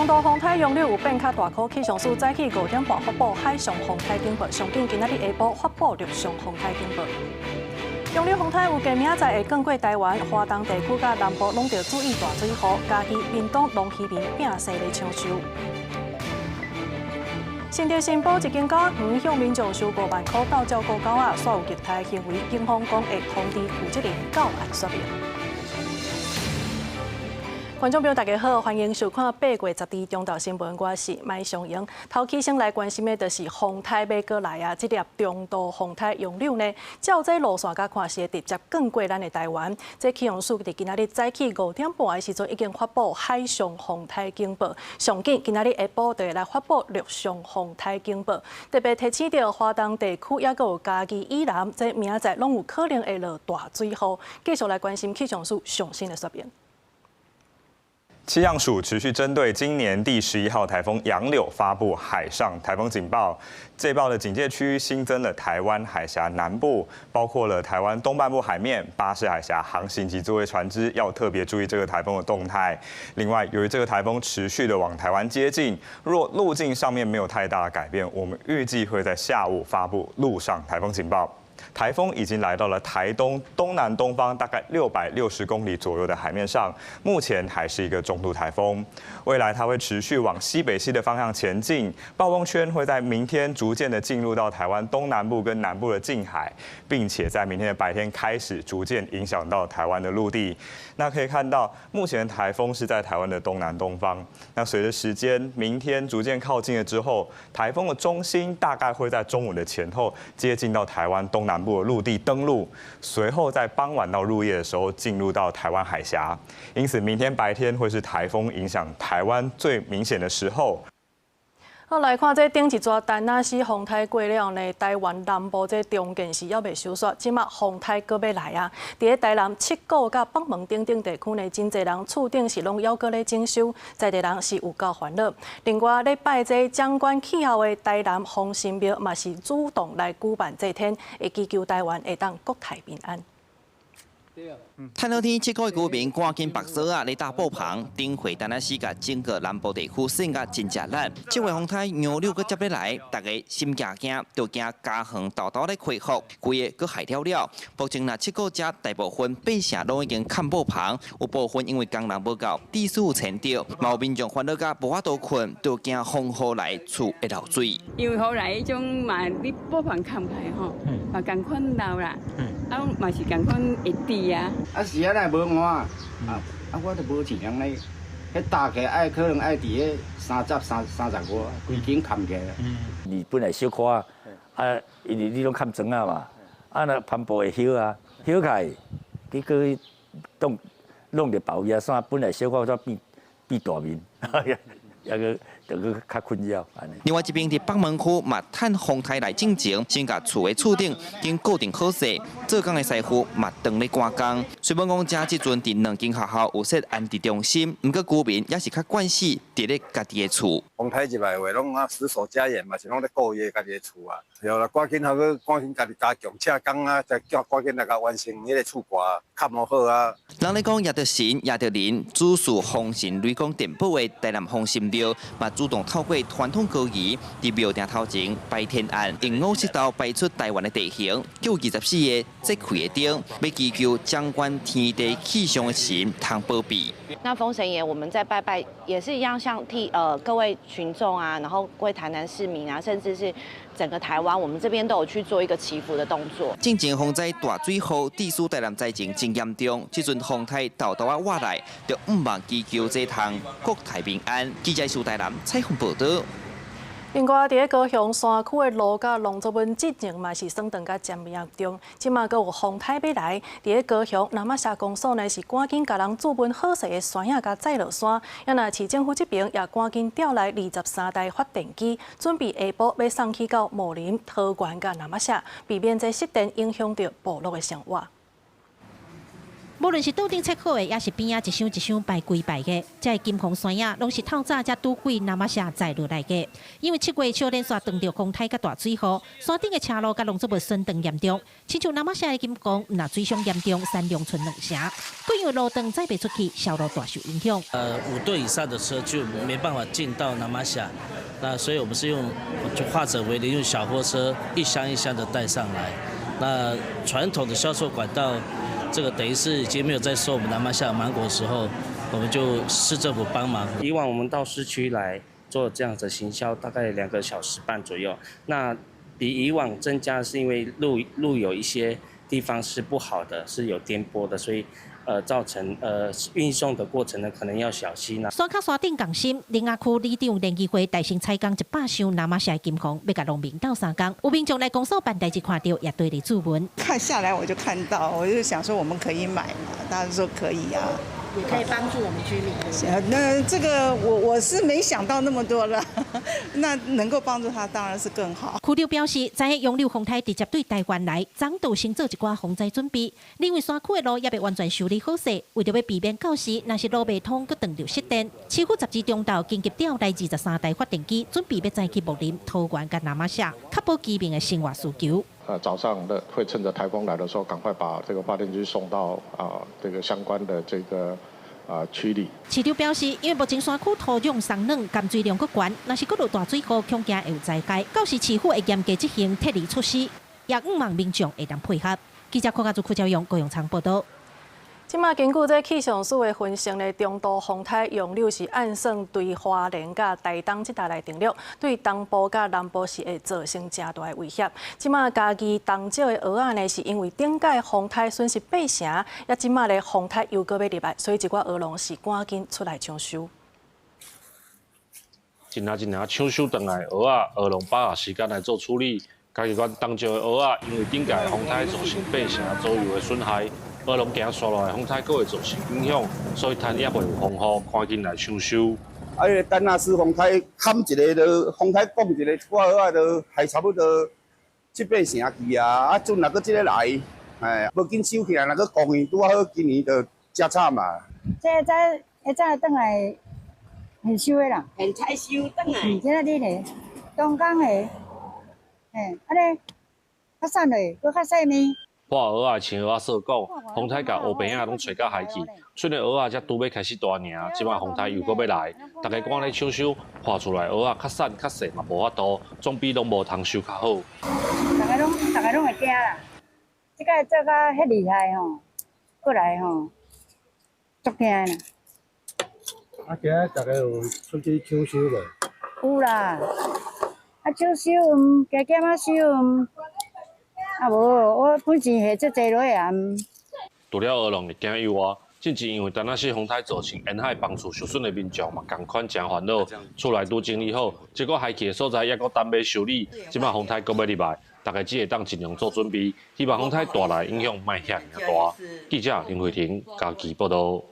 中度風颱楊柳有變較大顆，氣象署早起5點半發布海上風颱警報，上緊今仔日下晡發布陸上風颱警報。楊柳風颱預計明仔載會降過台灣、華東地區佮南部，攏著注意大水雨。嘉義、屏東農漁民摒捨咧搶收。新竹新埔一間狗仔園向民眾收5萬箍鬥照顧狗仔，煞有虐待行為，警方講會通知負責人到案說明。觀眾朋友，大家好，歡迎收看8月12中晝新聞，我是麥尚瑩。頭起先來關心的就是風颱欲閣來啊！這粒中度風颱楊柳呢，照這路線共看是會直接降過咱的台灣。這氣象署佇今仔日早起5點半的時陣已經發布海上風颱警報，上緊今仔日下晡就會來發布陸上風颱警報。特別提醒著華東地區，抑閣有嘉義以南，這明仔載攏有可能會落大水雨。繼續來關心氣象署上新的說明。氣象署持續針對今年第11號颱風楊柳發布海上颱風警報，這報的警戒區新增了台灣海峽南部，包括了台灣東半部海面、巴士海峽航行及作業船隻要特別注意這個颱風的動態。另外，由於這個颱風持續的往台灣接近，若路徑上面沒有太大的改變，我們預計會在下午發布陸上颱風警報。颱風已經來到了台東東南東方大概660公里左右的海面上，目前還是一個中度颱風。未來它會持續往西北西的方向前進，暴風圈會在明天逐漸的進入到台灣東南部跟南部的近海，並且在明天的白天開始逐漸影響到台灣的陸地。那可以看到，目前颱風是在台灣的東南東方。那隨着時間明天逐漸靠近了之後，颱風的中心大概會在中午的前後接近到台灣東南部的陸地登陸，隨後在傍晚到入夜的時候進入到台灣海峽。因此，明天白天會是颱風影響台灣最明顯的時候。好，來看這頂一逝陳那斯風颱過了呢，台灣南部這重建是猶未收煞，這馬風颱閣欲來啊！佇咧台南七股佮北門等等地區呢，真濟人厝頂是攏猶閣咧整修，在地人是有夠煩惱。另外，咧拜這掌管氣候的台南風神廟嘛是主動來舉辦祭典，會祈求台灣會當國泰民安。趁好天，七股的居民趕緊縛索仔咧搭布棚，頂回陳那斯共整個南部地區算甲真食力。這回風颱楊柳閣接欲來，大家心驚驚，就驚家園沓沓咧恢復，規个閣害了了。目前若七股遮大部分百姓攏已經崁布棚，有部分因為工人無夠，致使遷著，嘛有民眾煩惱甲無法度睏，就驚風雨來厝會漏水。因為雨來彼種嘛，你布棚崁起來吼，嘛仝款漏啦，啊嘛是仝款會滴啊。啊是啊，若無換啊，啊我都無錢通咧，彼搭起來愛可能愛佇咧三十三三十五，規間崁起來。你本來小可啊，因為你攏崁磚仔嘛，啊若帆布會掀啊，掀開來，結果當弄著爆去啊，煞本來小可煞變變大面，抑閣就閣較困擾按呢。另外一邊佇北門區嘛，趁風颱來進前，先共厝的厝頂先固定好勢，做工的師傅嘛當咧趕工。雖罔講遮這陣佇兩間學校有設安置中心，毋過居民也是較慣勢佇咧家己的厝。風颱入來的話，攏啊死守家園嘛，是攏咧顧伊家己的厝啊。對啦，趕緊還閣趕緊家己加強車工啊，再叫趕緊來共完成彼个厝蓋崁好啊。人咧講攑著神，攑著人，主事風神雷公殿寶的台南風神廟，嘛主動透過傳統歌儀，佇廟埕頭前擺天案，用五色豆擺出台灣的地形，叫24個節氣的燈，欲祈求掌管天地氣象的神通保庇。那風神爺，我們在拜拜也是一樣，像替各位群眾啊，然後各位台南市民啊，甚至是整個台灣，我們這邊都有去做一個祈福的動作。進前風災大水雨，致使台南災情真嚴重，這陣風颱沓沓仔倚來，就向望祈求這通國泰民安。記者蘇台南採訪報導。另外，佇咧高雄山區的路佮農作物進前嘛是損斷甲真嚴重，這馬閣有風颱欲來，佇咧高雄那瑪夏公所呢是趕緊共人注文好勢的山影共載落山，啊若市政府這邊也趕緊調來23台發電機，準備下晡欲送去到武陵、桃園佮那瑪夏，避免這失電影響著部落的生活。無論是桌頂切好的，抑是邊仔一箱一箱排規排的，這个金黃山仔攏是透早才拄過那瑪夏載落來的。因為7月初連續撞著風颱佮大水雨，山頂的車路佮農作物損斷嚴重。親像那瑪夏的金剛，毋若水傷嚴重，山龍村兩成，閣因為路斷載袂出去，銷路大受影響。5噸以上的車就沒辦法進到那瑪夏，那所以我們是用就化整為零，用小貨車一箱一箱的帶上來。那傳統的銷售管道，這個等於是已經沒有在收我們那瑪夏芒果的時候，我們就市政府幫忙。以往我們到市區來做這樣的行銷，大概2個小時半左右。那比以往增加，是因為路有一些地方是不好的，是有顛簸的，所以造成運送的過程呢，可能要小心啦。山跤山頂仝心，苓雅區里長連議會大聲採工100箱那瑪夏金黃，欲共農民鬥相共。有民眾來公所辦代誌，看著也對咧質問。看下來我就看到，我就想說我們可以買嘛，大家說可以啊，也可以幫助我們居民。那這個我是沒想到那麼多了，那能夠幫助他當然是更好。區長表示，知影楊柳風颱直接對台灣來，早就先做一寡防災準備。另外山區的路猶未完全修理好勢，為著欲避免到時若是路袂通，閣斷著失電。市府10日中晝緊急調來23台發電機，準備欲載去木林、桃園佮那瑪夏，確保居民的生活需求。早上的會趁着颱風來的時候，趕快把這個發電機送到這個相關的這個區裡。市長表示，因為目前山區土壤鬆軟，含水量閣懸，若是閣落大水雨，恐驚會有災害。到時市府會嚴格執行撤離措施，也向望民眾會當配合。記者柯家祖、柯昭勇、高永昌報導。這馬根據這氣象署的分析呢，中度風颱楊柳是按算對花蓮佮台東這帶來登陸，對東部佮南部是會造成誠大的威脅。這馬嘉義東石的蚵仔呢，是因為頂屆風颱損失八成，抑這馬咧風颱又閣欲入來，所以一寡蚵農是趕緊出來搶收。真啊真啊，搶收轉來蚵仔，蚵農把握時間來做處理。嘉義縣東石的蚵仔，因為頂屆風颱造成八成左右的損害。蚵農驚紲落來風颱閣會造成影響，所以趁猶未有風雨，趕緊來搶收。啊，彼個丹那斯風颱砍一个就風颱講一个，我蚵仔就害差不多七八成去啊！啊，陣若閣這个來，哎，無緊收起來，若閣降雨，拄仔好今年就誠慘啊。這早會早轉來現收的啦，現採收轉來。今仔日咧，東港的，嘿，按呢較散落，閣較細膩。破蚵仔像蚵仔所講，風颱共烏邊仔攏吹甲海去，雖然蚵仔才拄欲開始大爾，這擺風颱又閣欲來，大家趕咧搶收，破出來蚵仔較散較細嘛無法度，總比攏無通收較好。逐个攏會驚啦，這擺做甲彼厲害吼，過來吼，足驚啦。啊，今仔逐家有出去搶收無？有啦，啊搶收，加減仔收。啊無，我本錢下足濟落啊。除了蚵農會驚以外，進前因為丹那斯風颱造成沿海房厝受損的民眾嘛，仝款誠煩惱，厝內拄整理好，這個海去的所在猶閣等欲修理，這擺風颱閣欲入來，大家只會當盡量做準備，希望風颱帶來影響莫遐爾大。記者林慧婷嘉義報導。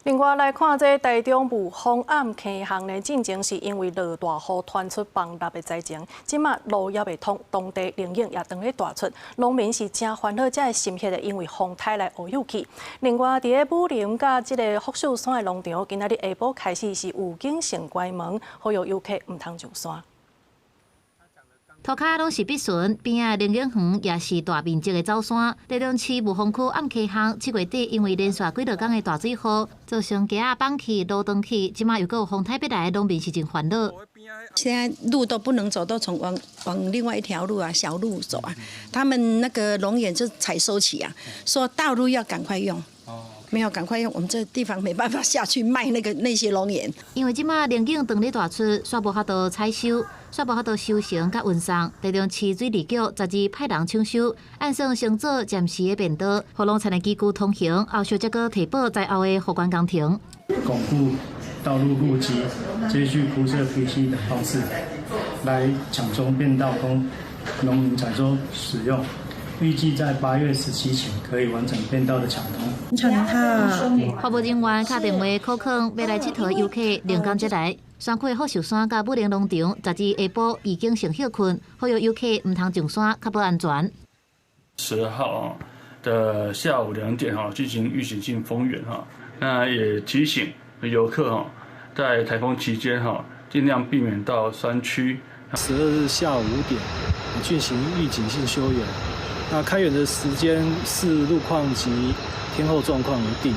另外來看，這台中霧峰暗坑巷呢，進前是因為落大雨傳出崩塌的災情，這馬路猶未通，當地龍眼也當咧大出，農民是誠煩惱，才會心血的因為風颱來烏有去。另外，佇咧武陵佮這个福壽山的農場，今仔日下晡開始是預警性關門，呼籲遊客毋通上山。塗跤攏是必巡，邊仔龍眼園也是大面積的走山。台中市霧峰區暗溪巷7月底因為連續幾落工的大水雨，造成街仔崩去、路斷去，這馬又閣有風颱欲來，農民是真煩惱。現在路都不能走，都從往另外一條路啊，小路走啊。他們那個龍眼就採收期啊，說道路要趕快用。沒有趕快用，我們這地方沒辦法下去賣那些龍眼。因為這馬龍眼當咧大出，煞無法度採收，煞無法度收成佮運送。台中市水利局10日派人搶修，按算先做暫時的便道，予農田的機具通行，後續才閣提報災後的復原工程。鞏固道路路基，接續鋪設 PC 的方式，來搶修便道供農民採收使用。預計在8月17前可以完成便道的搶通。服務人員敲電話叩勸欲來𨑨迌遊客，另工才來。山區福壽山佮武陵農場，10日下晡預警性歇睏，呼籲遊客毋通上山，確保安全。10號的的下午2點哈進行預警性封園哈。那也提醒遊客哈，在颱風期間哈，盡量避免到山區。12日下午5點進行預警性休園。那開園的時間視路況及天候狀況而定。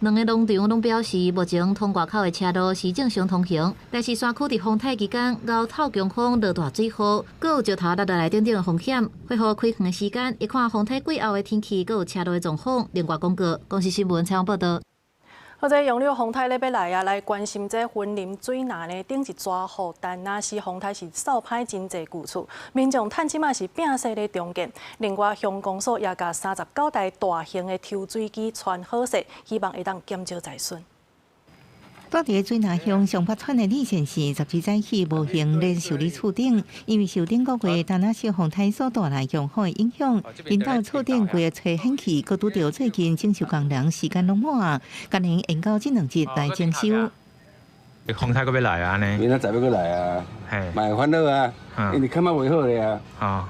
兩个農場攏表示，目前通外口的車路是正常通行，但是山區佇風颱期間，𠢕透強風、落大水雨，閣有石頭落落來等等的風險。恢復開園的時間，會看風颱過後的天氣，閣有車路的狀況，另外公告。公視新聞採訪報導。好，這楊柳風颱咧欲來啊，來關心這雲林水林呢，頂一逝雨，但若是風颱是掃歹真濟舊厝，民眾趁這馬是拚勢咧重建。另外，鄉公所也共39台大型的抽水機傳好勢，希望會當減少災損。蹛佇水林鄉上北村的李先生，10日早起無閒咧修理厝頂，因為受頂個月達那小風颱所帶來強風的影響，𪜶兜厝頂規个吹掀去，閣拄著最近整修工人時間攏滿，決定延到這兩日來整修。風颱閣欲來啊？呢？明仔載欲閣來啊？嘛會煩惱啊，因為感覺袂好咧啊。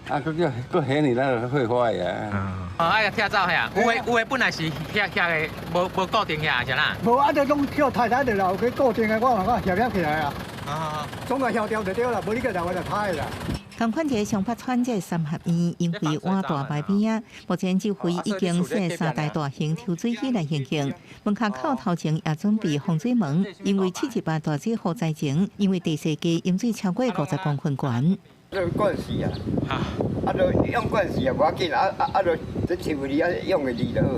啊，閣叫閣顯你那個會壞啊！哦，愛拆走遐，有的本來是遐遐个無固定遐是啦。無啊，就攏叫太太就留去固定的，我嘛講協協起來啊。啊，總共協調就對啦，無你閣留就歹啦。仝款這上北村這三合院，因為倚大排邊仔，目前指揮已經設三台大型抽水機來運行。門口口頭前也準備防水門，因為7·18大水雨災前，因為第四季淹水超過50公分懸。這慣勢啊，啊，就用慣勢也無要緊，啊啊啊，就這抽離啊用個離就好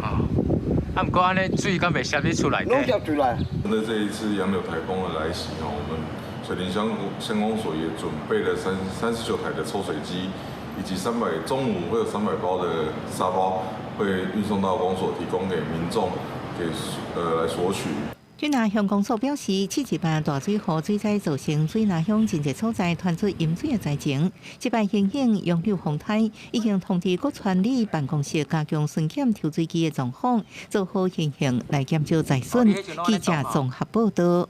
啊。啊，毋過按呢水敢袂澀佇厝內底？攏澀出來。針對這一次楊柳颱風的來襲哦，我們水林鄉鄉公所也準備了39台的抽水機，以及中午會有300包的沙包會運送到公所，提供給民眾給來索取。水林鄉公所表示，7·18大水雨水災造成水林鄉真濟所在傳出淹水的災情。這擺因應楊柳風颱已經通知各村里辦公室加強巡檢抽水機的狀況，做好運行來減少災損。記者綜合報導。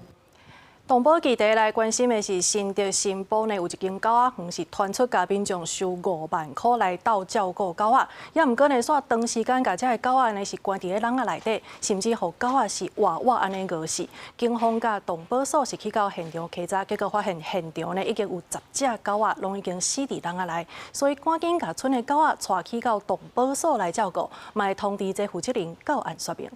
動保議題來關心的是新竹新埔呢，有一間狗仔園是傳出共民眾收5萬箍來鬥照顧狗仔，也毋過呢，煞長時間共這个狗仔呢是關佇咧籠仔內底，甚至予狗仔是活活按呢餓死。警方佮動保所是去到現場稽查，結果發現現場呢已經有10隻狗仔攏已經死佇籠仔內，所以趕緊共賰的狗仔帶去到動保所來照顧，嘛會通知這負責人到案說明。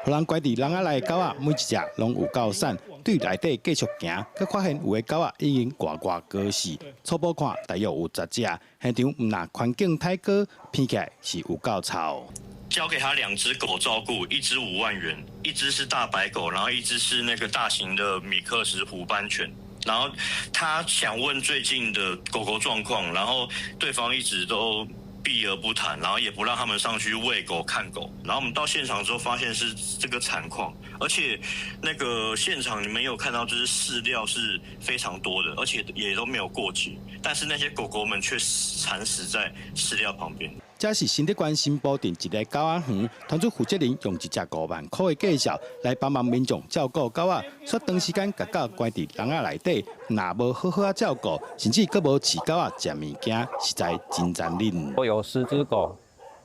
予人關佇籠仔內的狗仔，每一隻攏有夠瘦，對內底繼續行，閣發現有的狗仔已經活活餓死。初步看大約有10隻，現場毋但環境太過，聞起來是有夠臭。交給他兩隻狗照顧，一隻5萬元，一隻是大白狗，然後一隻是那個大型的米克斯虎斑犬。然後他想問最近的狗狗狀況，然後對方一直都避而不談，然後也不讓他們上去餵狗、看狗。然後我們到現場之後，發現是這個慘況，而且那個現場你們有看到，就是飼料是非常多的，而且也都沒有過期，但是那些狗狗們卻慘死在飼料旁邊。這是新竹縣新埔鎮一个狗仔園，團隊負責人用一隻5萬箍的價數來幫忙民眾照顧狗仔，卻長時間共狗關佇籠仔內底，若無好好仔照顧，甚至閣無飼狗仔食物件，實在真殘忍。有10隻狗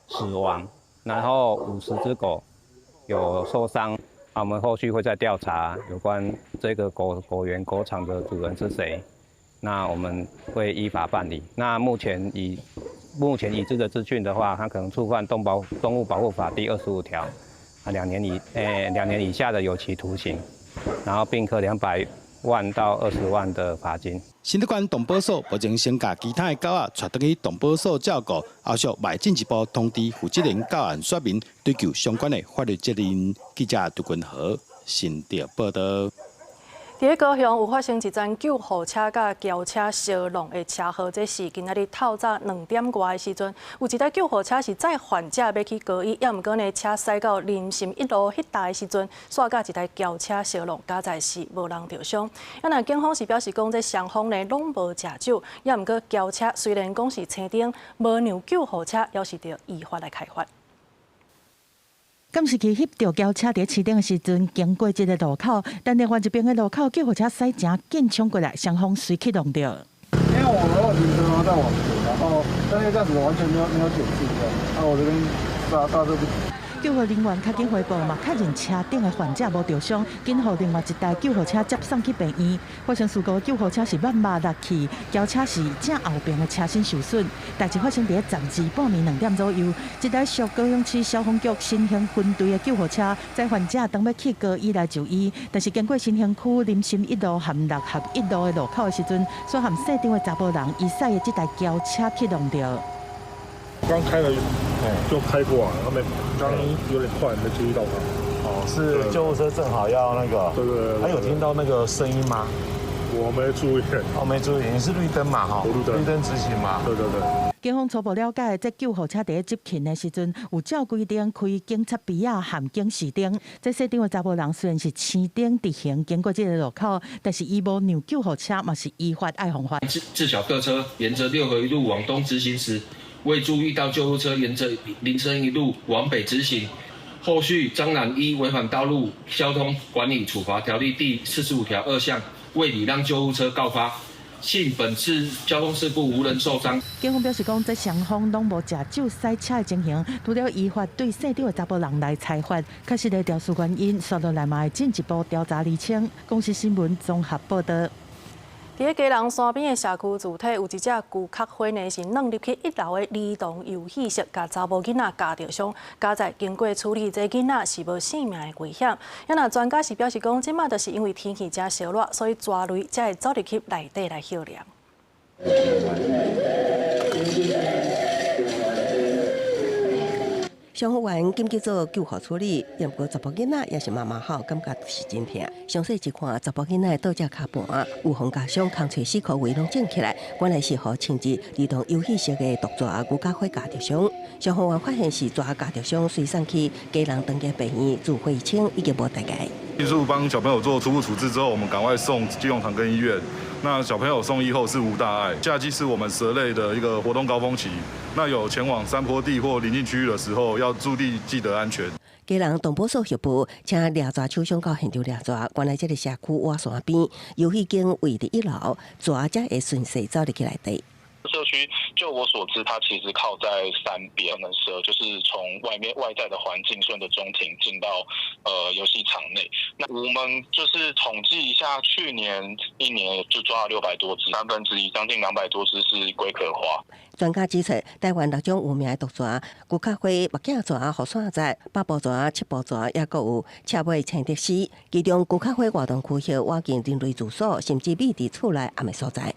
死亡，然後50隻狗有受傷，啊，我們後續會再調查有關這個狗狗園狗場的主人是誰，那我們會依法辦理。那目前已知的資訊的話，他可能觸犯動物保護法第25條，啊，兩年以下的有期徒刑，然後並科200萬到20萬的罰金。新竹縣動保所目前先共其他的狗仔帶轉去動保所照顧，後續會進一步通知負責人到案說明，追究相關的法律責任。記者杜君豪新竹報導。佇咧高雄有發生一樁救護車佮轎車相挵的車禍，這是今仔日透早2點外的時陣，有一台救護車是載患者欲去高醫，也毋過呢車駛到林森一路彼搭的時陣，煞佮一台轎車相挵，佳哉是無人著傷。啊，若警方是表示講，這雙方呢攏無食酒，也毋過轎車雖然講是青燈，無讓救護車，猶是著依法來開罰。監視器翕著轎車佇市頂的時陣，經過這个路口，但另外一邊的路口救護車駛誠緊衝過來，雙方隨去挵著。因為我們停車在往前，然後但是这样子完全沒有減速的，啊，我這邊剎車不。救護人員較緊回報嘛，確認車頂的患者無著傷，緊予另外一台救護車接送去病院。發生事故救護車是慢慢落去，轎車是正後爿的車身受損。代誌發生佇咧12日半暝2點左右，這台屬高雄市消防局新興分隊的救護車載患者當欲去高醫來就醫，但是經過新興區林森一路和六合一路的路口的時陣，煞予細張的查埔人伊駛的這台轎車去挵著。剛開了就開過來，他們剛有點快，沒注意到他。哦，是救護車正好要那個。對對對。他有聽到那個聲音嗎？我沒注意。哦，沒注意，你是綠燈嘛？哈，綠燈。綠燈直行嘛？對對對。警方初步了解，這救護車佇咧執勤的時陣，有照規定開警察埤仔和警示燈。這細張的查埔人雖然是青燈直行經過這个路口，但是伊無讓救護車嘛是依法愛防範。自小客車沿着六合一路往東直行時，未注意到救護車沿着林森一路往北直行，後續張男依違反道路交通管理處罰條例第45條2項，未禮讓救護車告發，幸本次交通事故無人受傷。警方表示講，這雙方攏無食酒駛車的情形，除了依法對細張的查埔人來裁罰，確實的調查原因，紲落來嘛會進一步調查釐清。公視新聞綜合報導。佇咧基隆山邊的社區住宅，有一隻龜殼花呢，是鑽入去一樓的兒童遊戲室，共查某囡仔咬著傷。佳哉經過處理，這囡仔是無性命的危險。啊，若專家是表示講，這馬就是因為天氣誠燒熱，所以蛇類才會走入去內底來歇涼。消防員緊急做救護處理，毋過查埔囡仔也是媽媽吼，感覺是真疼。詳細一看，查埔囡仔的倒隻跤盤有予咬傷，空揣四箍位攏腫起來，原來是予穿佇兒童遊戲室的毒蛇牛角花咬著傷。消防員發現是蛇咬著傷，隨送去基隆長庚病院，住血清已經無代誌。迅速幫小朋友做初步處置之後，我們趕快送基隆長庚醫院。那小朋友送醫後是無大礙。夏季是我們蛇類的一個活動高峰期，那有前往山坡地或鄰近區域的時候，要注意記得安全。基隆動保所協助，請掠蛇手上到現場掠蛇。原來這个社區瓦山邊遊戲間位佇一樓，蛇才會順勢走入去內底。社區就我所知，它其實靠在山邊，可能蛇就是從外面外在的環境順着中庭進到遊戲場內。那我們就是統計一下，去年一年就抓了600多隻，1/3將近200多隻是龜殼花。專家指出，台灣6種有名的毒蛇，牛角花、目鏡蛇、雨傘蛇、百步蛇、七步蛇，抑閣有赤尾青竹絲。其中牛角花活動區域倚近人類住所，甚至秘佇厝內暗的所在。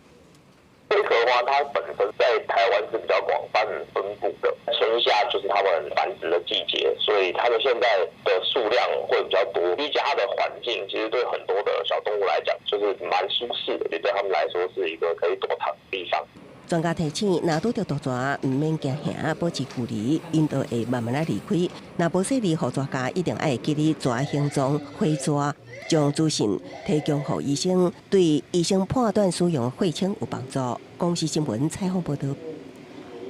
龜殼花它本身在台灣是比較廣泛分布的，春夏就是它們繁殖的季節，所以它們現在的數量會比較多。居家的環境其實對很多的小動物來講，就是蠻舒適的，也對他們來說是一個可以躲藏的地方。專家提醒，若拄著毒蛇，毋免驚嚇，保持距離，𪜶就會慢慢仔離開。若無細膩予蛇咬，一定愛記得蛇行蹤、火蛇，將資訊提供予醫生，對醫生判斷使用血清有幫助。公視新聞採訪報導。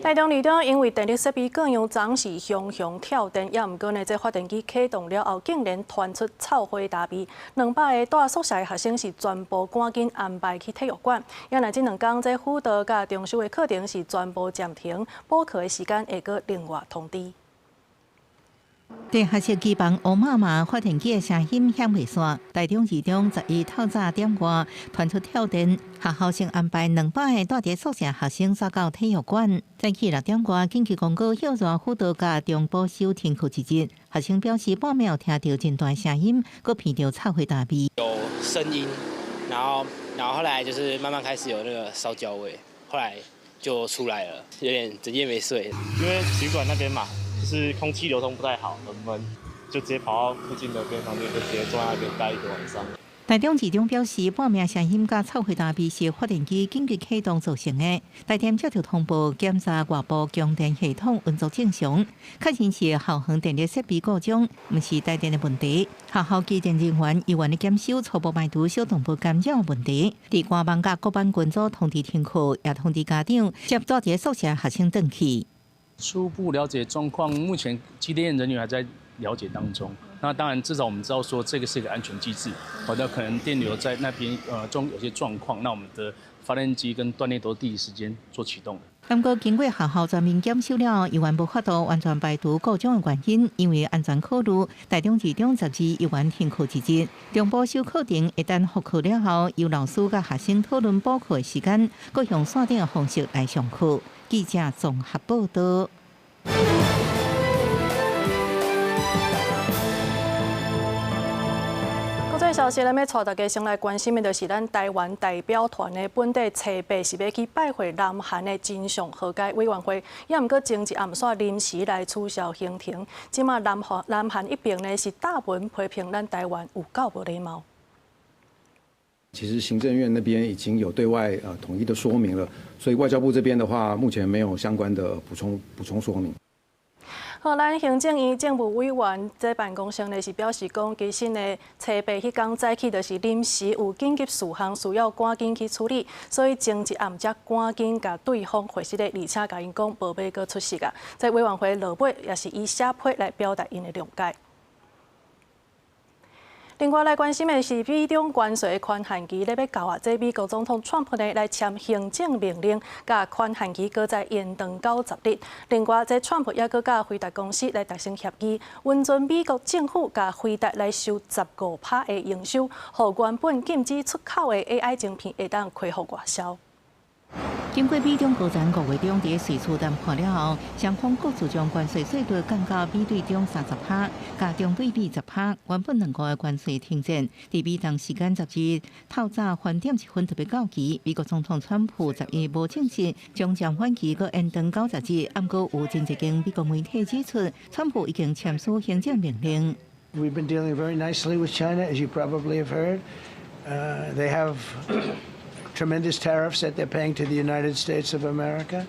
台中二中因為電力設備故障，昨是雄雄跳電，也毋過呢，這發電機啟動了後，竟然傳出臭火焦味。200个蹛宿舍的學生是全部趕緊安排去體育館。也若這兩工，這輔導佮重修的課程是全部暫停，補課的時間會閣另外通知。地下室機房烏麻麻，發電機的聲音響袂煞。台中二中11透早點外傳出跳電，學校先安排200个蹛佇宿舍學生走到體育館。早起6點外緊急公告，歇熱輔導佮中補修停課一日。學生表示半暝有聽著真大聲音，閣鼻著臭火焦味。有聲音，然後後來就是慢慢開始有那個燒焦味，後來就出來了，有點整夜沒睡。因為體育館那邊嘛。就是空氣流通不太好，很悶，就直接跑到附近的便利商店，就直接坐在那邊待一個晚上。台中二中表示，半暝聲音佮臭火焦味是發電機緊急啟動造成的。台電接到通報，檢查外部供電系統運作正常，確認是校園電力設備故障，毋是台電的問題。學校機電人員猶原咧檢修，初步排除小動物干擾問題。佇官網佮各班群組通知停課，也通知家長接蹛佇宿舍學生轉去。初步了解狀況，目前機電人員還在了解當中。那當然，至少我們知道說這個是一個安全機制。好的，可能電流在那邊中有些狀況，那我們的發電機跟斷裂都第一時間做啟動。不過經過學校全面檢修了，猶原無法度完全排除故障的原因，因為安全考慮，台中二中12猶原停課一日。中補修課程一旦復課了後，由老師佮學生討論補課的時間，閣用線頂的方式來上課。記者綜合報道。這消息咧，欲帶大家先來關心的，就是咱台灣代表團的本地初八是欲去拜會南韓的真相和解委員會，也毋過前一暗煞臨時來取消行程。這馬南韓一邊呢是大文批評咱台灣有夠無禮貌。其實行政院那邊已經有對外統一的說明了，所以外交部這邊的話，目前沒有相關的補充說明。好，咱行政院政務委員這辦公室呢是表示講，其實呢，初八彼工早起就是臨時有緊急事項需要趕緊去處理，所以前一暗才趕緊共對方回信咧，而且共𪜶講無欲閣出席啊。這委員會落尾也是以寫批來表達𪜶的諒解。另外來關心的是，美中關稅寬限期咧欲到啊，這美國總統川普呢來簽行政命令，共寬限期閣再延長90日。另外，這川普也閣佮輝達公司來達成協議，允准美國政府共輝達來收15趴的營收，予原本禁止出口的 AI 晶片會當恢復外銷。經過美中高層五月中佇瑞士談判了後，雙方各自將關稅稅率降到美對中30趴，共中對美10趴。原本兩國的關稅停戰，佇美東時間10日透早3點1分特別到期。美國總統川普11無證實將暫緩期閣延長90日，毋過有真濟間美國媒體指出，川普已經簽署行政命令。 We've been dealing very nicely with China, as you probably have heard. They have tremendous tariffs that they're paying to the United States of America.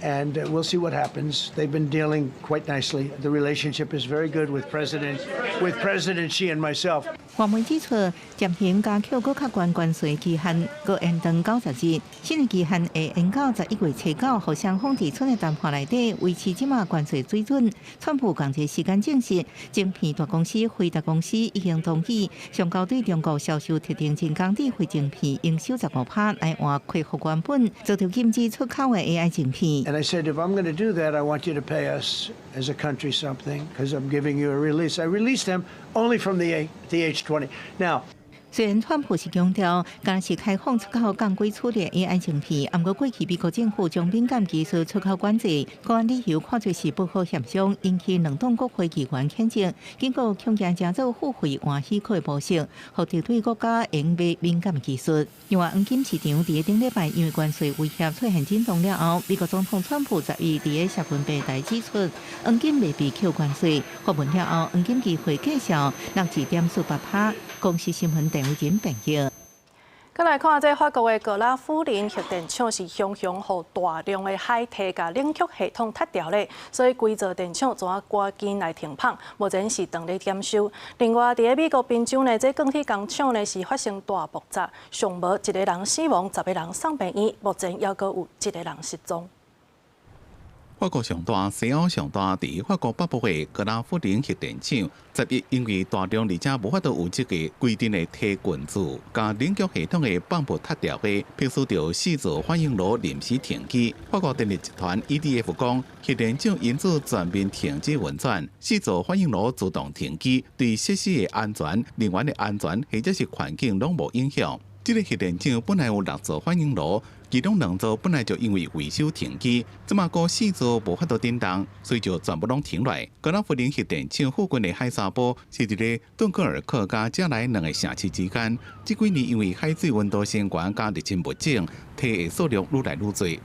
And we'll see what happens. They've been dealing quite nicely. The relationship is very good with President Xi and myself. 外媒指出，暫停共扣閣較懸關稅期限，閣延長90日，新的期限會延到11月初9，予雙方佇春的談判內底維持這馬關稅水準。川普仝一個時間證實，晶片大公司輝達公司已經同意，上高對中國銷售特定人工智慧晶片營收15趴來換恢復原本遭著禁止出口的 AI 晶片。 And I said, if I'm going to do that, I want you to pay us as a country something, because I'm giving you a release. I released them only from the H20. Now, 雖然川普是強調，敢是開放出口降規處理 AI 晶片，毋過過去美國政府將敏感技術出口管制，國安理由看做是不好協商，引起兩黨國會議員譴責，警告恐驚成做付費換許可的模式，予敵對國家用買敏感技術。另外，黃金市場佇頂禮拜因為關稅威脅出現震盪了後，美國總統川普11佇個社群平台指出，黃金袂被扣關稅，發文了後，黃金期貨繼續落1.48趴。公視新聞鄭偉仁編譯。閣來看這法國的格拉夫林核電廠是雄雄予大量的海堤共冷卻系統塌掉咧，所以規座電廠怎趕緊來停泵，目前是當咧檢修。另外，佇咧美國賓州呢，這鋼鐵工廠呢是發生大爆炸，上無一個人死亡，10個人送病院，目前猶閣有一個人失蹤。法國上大、西歐上大，佇法國北部的格拉夫林核電廠，11因為大量而且無法度有這個規定的堤群組，共冷卻系統的泵浦塌掉的，迫使著四座反應爐臨時停機。法國電力集團 EDF 講，核電廠因此全面停止運轉，四座反應爐自動停機，對設施的安全、人員的安全或者是環境攏無影響。這個核電廠本來有六座反應爐，其中兩座本來就因為維修停機，這馬閣四座無法度振動，所以就全部攏停落來。格拉夫林核電廠附近的海沙堡是佇咧頓克爾克佮加萊兩個城市之間。這幾年因為海水溫度升懸佮入侵物種，堤的數量愈來愈濟。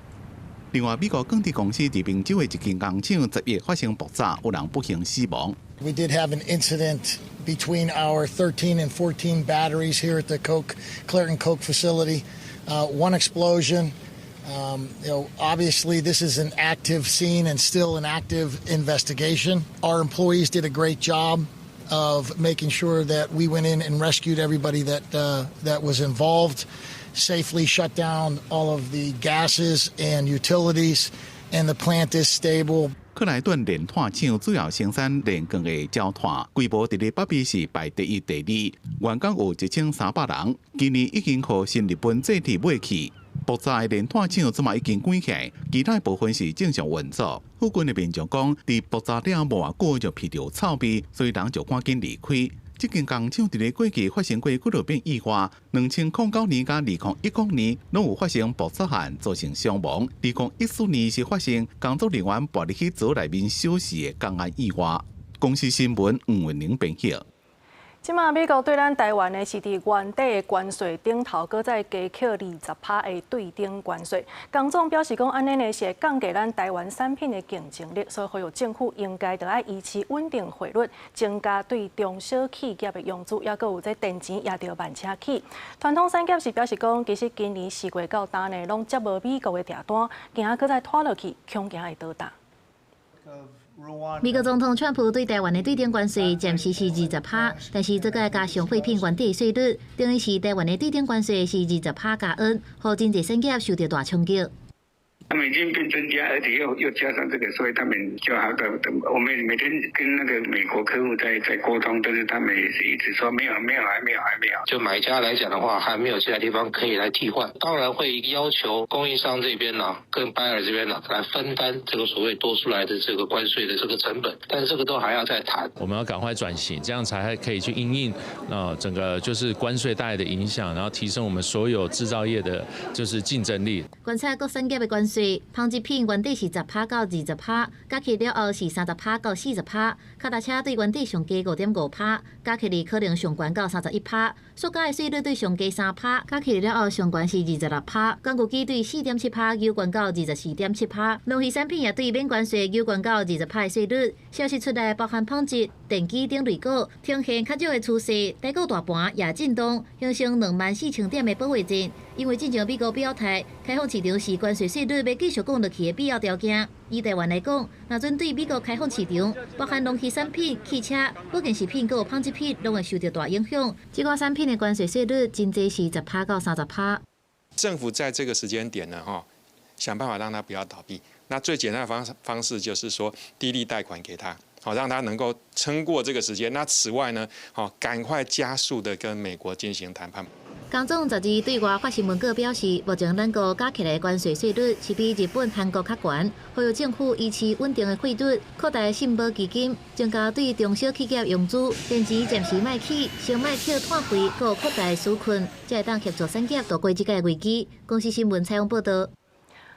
另外，美國鋼鐵公司佇賓州的一間工廠10日發生爆炸，有人不幸死亡。 We did have an incident between our 13 and 14 batteries here at the Clairton Coke facility. One explosion. Obviously, this is an active scene and still an active investigation. Our employees did a great job of making sure that we went in and rescued everybody that was involved, safely shut down all of the gases and utilities, and the plant is stable. 克萊頓煉炭廠主要生產煉鋼的焦炭，規模佇咧北美是排第一、第二，員工有1300人。今年已經予新日本製鐵買去。爆炸的連炭廠這馬已經關起來，其他部分是正常運作。附近的民眾講，佇爆炸了無偌久就聞著臭味，所以人就趕緊離開。這間工廠佇咧過去發生過幾落遍意外，2009年佮2010年攏有發生爆炸案，造成傷亡。2014年是發生工作人員跋入去槽內面燒死的工安意外。公視新聞吳文玲編譯。這馬美國對咱台灣呢是佇原底的關稅頂頭，閣再加扣20趴的對等關稅。工總表示講，按呢呢是會降低咱台灣產品的競爭力，所以呼籲政府應該著愛維持穩定匯率，增加對中小企業的融資，抑閣有這電錢也著慢車起。傳統產業是表示講，其實今年4月到今呢，攏接無美國的訂單，驚閣再拖落去，恐驚會倒彈。美國總統川普對台灣的對等關稅暫時是20趴，但是這閣加上貨品原底稅率，等於是台灣的對等關稅是20趴加 N，予真濟產業受著大衝擊。美金變增加，而且又加上這個，所以他們就好的。我們每天跟那個美國客戶在溝通，但是他們也是一直說沒有沒有還沒有還沒有。就買家來講的話，還沒有其他地方可以來替換，當然會要求供應商這邊呢，跟 buyer 這邊呢，來分擔這個所謂多出來的這個關稅的這個成本，但是這個都還要再談。我們要趕快轉型，這樣才可以去因應整個就是關稅帶來的影響，然後提升我們所有製造業的就是競爭力。觀察各產業的關稅。紡織品原底是10趴到20趴，加起了後是30趴到40趴。腳踏車對原底上加5.5趴，加起來可能上懸到31趴。塑膠的稅率對上加3趴，加起來了後上懸是26趴。工具機對4.7趴，又懸到24.7趴。農漁產品也對免關稅，又懸到20趴的稅率。消息出來，包含紡織、電機等類股呈現較弱的趨勢，台股大盤也震動，形成24,000點的保衛戰。因為進前美國表態，開放市場是關稅稅率欲繼續降落去的必要條件。以台灣來講，若準對美國開放市場，包含農漁產品、汽車、保健食品、閣有紡織品，攏會受著大影響。這寡產品的關稅稅率真濟是10趴到30趴。政府在這個時間點呢，哈，想辦法讓它不要倒閉。那最簡單的方式就是說低利貸款給他，好讓他能夠撐過這個時間。那此外呢，好趕快加速的跟美國進行談判。工總十二對外發新聞稿表示，目前咱國加起來關稅稅率是比日本、韓國較懸，呼籲政府維持穩定的匯率，擴大信保基金，增加對中小企業融資，電錢暫時莫起，先莫扣碳費，閣擴大紓困，才會當協助產業渡過這個危機。公視新聞採訪報導。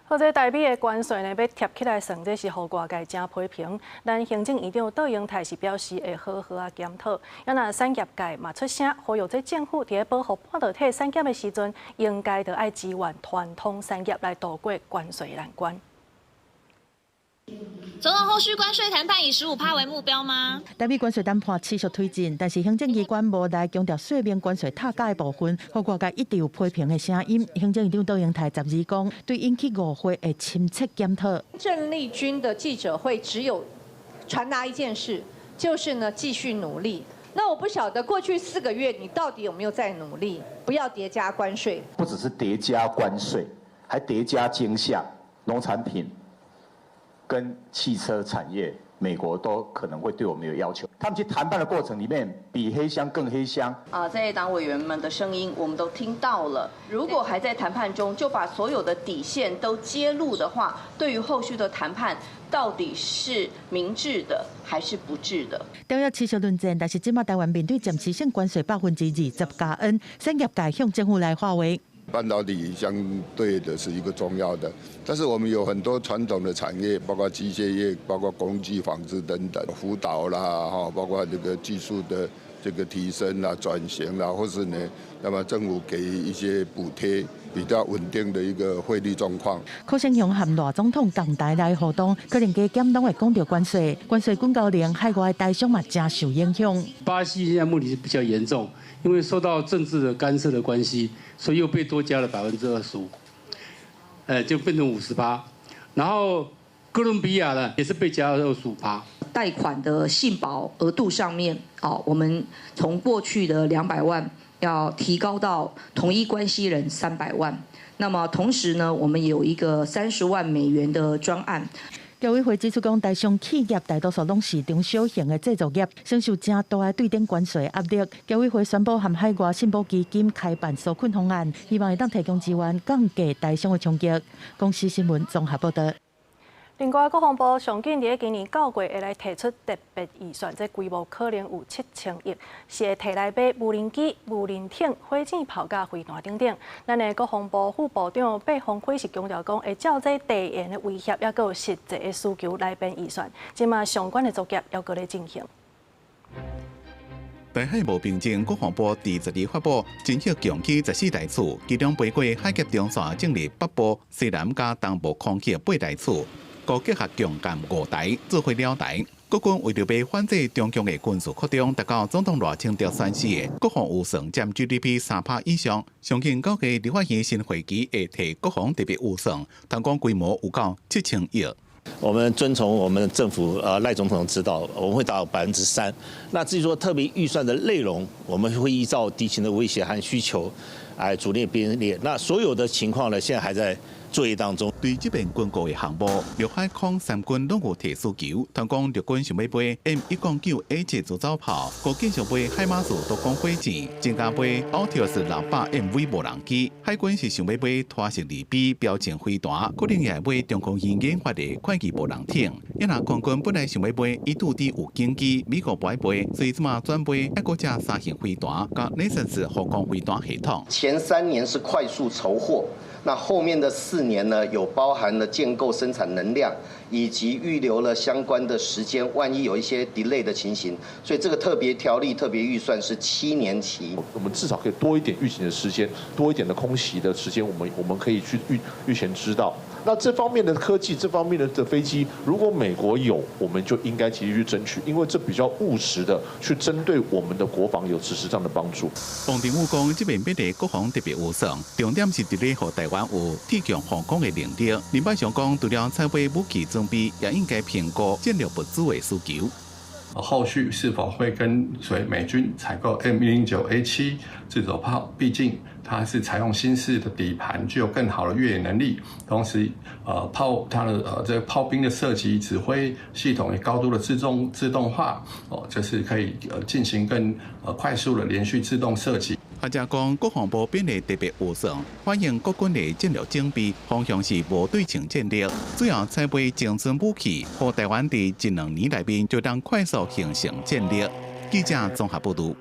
好，這台美的關稅呢，欲疊起來算，這是予外界誠批評。咱行政院長卓榮泰是表示會好好仔檢討。啊，若產業界嘛出聲，呼籲這政府佇咧保護半導體產業的時陣，應該著愛支援傳統產業來渡過關稅難關。總統後續關稅談判以15趴為目標嗎？台美關稅談判持續推進，但是行政機關無來強調說明關稅疊加的部分，予外界一直有批評的聲音。行政院長卓榮泰十二講，對引起誤會會深切檢討。鄭麗君的記者會只有傳達一件事，就是呢繼續努力。那我不曉得過去4個月你到底有沒有在努力，不要疊加關稅。不只是疊加關稅，還疊加驚嚇農產品跟汽車產業，美國都可能會對我們有要求。他們去談判的過程裡面，比黑箱更黑箱。啊，在野黨委員們的聲音，我們都聽到了。如果還在談判中，就把所有的底線都揭露的話，對於後續的談判，到底是明智的還是不智的？條約持續論戰，但是這馬台灣面對暫時性關稅20%加 N，產業界向政府來發話。半導體相對的是一個重要的，但是我們有很多傳統的產業，包括機械業、包括工具紡織等等，輔導啦，哈，包括這個技術的這個提升啦、轉型啦，或是呢，那麼政府給予一些補貼，比較穩定的一個匯率狀況。柯先雄和賴總統仝台來互動，可能加減攏會講著關稅，關稅滾交令，海外台商嘛誠受影響。巴西現在問題是比較嚴重，因為受到政治的干涉的關係，所以又被多加了25%，就變成50趴。然後哥倫比亞呢，也是被加了25趴。貸款的信保額度上面，哦，我們從過去的200萬要提高到同一關係人300萬。那麼同時呢，我們有一個30萬美元的專案。侨委會指出講，台商企業大多數攏是中小型的製造業，承受誠大的對等關稅壓力。僑委會宣布和海外信保基金開辦紓困方案，希望會當提供資源降低台商的衝擊。公視新聞綜合報導。另外，國防部上緊佇今年九月會來提出特別預算，這規模可能有7000億，是會提來買無人機、無人艇、火箭炮佮飛彈等等。咱的國防部副部長白鴻輝是強調講，會照這地緣的威脅，抑閣有實際的需求來編預算。這馬相關的作業猶閣咧進行。台海無平靜，國防部佇12發布偵測共機14台次，其中飛過海峽中線進入北部、西南佮東部空域8台次。閣結合強艦5台，做伙兩台。國軍為著欲反制中共的軍事擴張，達到總統賴清德宣示的國防預算佔 GDP 3%以上。上近9月立法院新會期會提國防特別預算，通講規模有夠7000億。我們遵從我們政府賴總統的指導，我們會達到3%。那至於說特別預算的內容，我們會依照敵情的威脅和需求，來逐列編列。那所有的情況呢，現在還在作業當中。對這邊軍購的項目，陸海空三軍攏有提需求。通講陸軍想欲買 M109A7 自走炮，閣繼續買海馬斯多管火箭，增加買 Altius 600 MV 無人機。海軍是想欲買拖式2B 標槍飛彈，可能也會買中科院研發的快機無人艇。抑若空軍本來想欲買 E-2D 預警機，美國無愛買，所以這馬轉買愛國者三型飛彈佮 NASAMS 防空飛彈系統。前3年是快速籌貨。那後面的4年呢，有包含了建構生產能量，以及預留了相關的時間，萬一有一些 delay 的情形，所以這個特別條例、特別預算是7年期。我們至少可以多一點預警的時間，多一點的空襲的時間，我們可以去預前知道。那這方面的科技，這方面的飛機，如果美國有，我們就應該積極去爭取，因為這比較務實的去針對我們的國防有實質上的幫助。王定宇講，這邊變的國防特別預算，重點是佇咧予台灣有鐵強防空的能力。林百祥講，除了採買武器裝備，也應該評估戰略物資的需求。後續是否會跟隨美軍採購 M109A7 自走炮？畢竟它是採用新式的底盤，具有更好的越野能力。同時，炮它的這個炮兵的射擊指揮系統也高度的自動化，哦，就是可以進行更快速的連續自動射擊。學者講，國防部編的特別預算，反映國軍的戰略準備方向是無對稱戰略，主要採買精準武器，予台灣佇一兩年內面就當快速形成戰力。記者綜合報導。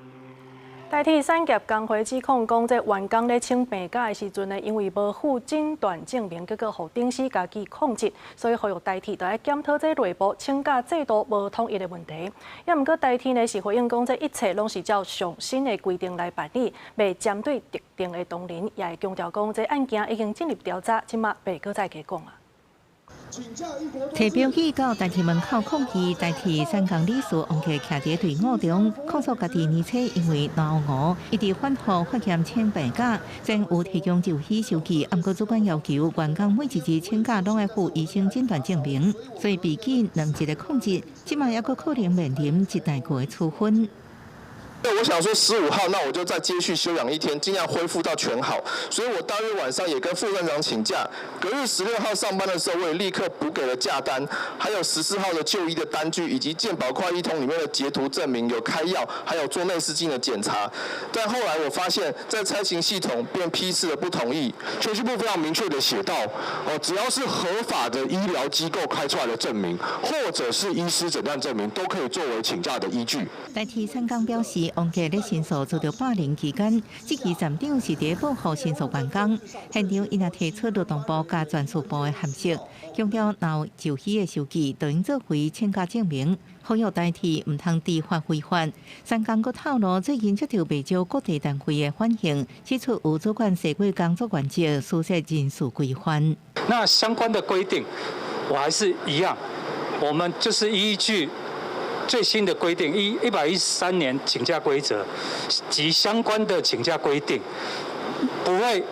台鐵產業工會指控講，這員工咧請病假的時陣呢，因為無附診斷證明，結果予頂司家己曠職，所以呼籲台鐵著愛檢討這內部請假制度無統一的問題。也毋過台鐵呢是回應講，這一切攏是照上新的規定來辦理，袂針對特定的同仁，也會強調講，這案件已經進入調查，這馬袂閣再加講啊。提標記到台鐵門口抗議，台鐵產工理事王克徛佇隊伍中控訴家己年初因為腦霧，一直反覆發炎請病假，雖然有提供就醫收據，毋過主管要求員工每一日請假攏愛附醫生診斷證明，所以被記兩日的曠職，這馬猶閣可能面臨一大個的處分。我想說15號，那我就再接續休養一天，盡量恢復到全好。所以我當日晚上也跟副站長請假，隔日16號上班的時候，我也立刻補給了假單，還有14號的就醫的單據，以及健保快易通裡面的截圖證明有開藥，還有做內視鏡的檢查。但後來我發現，在差勤系統便批示了不同意。全訓部非常明確的寫到，哦，只要是合法的醫療機構開出來的證明，或者是醫師診斷證明，都可以作為請假的依據。台鐵產工表示，王傑咧申訴遭到霸凌期間，這期站長是佇保護申訴員工。現場伊若提出勞動部佮專事部的函釋，強調若有就醫的收據，就應作為請假證明。呼籲台鐵毋通知法違法。產工閣透露，最近接到袂少各地單位的反映，指出有主管社會工作原則，私設人事規範。那相關的規定，我還是一樣，我們就是依據最新的規定，113年請假規則及相關的請假規定，不會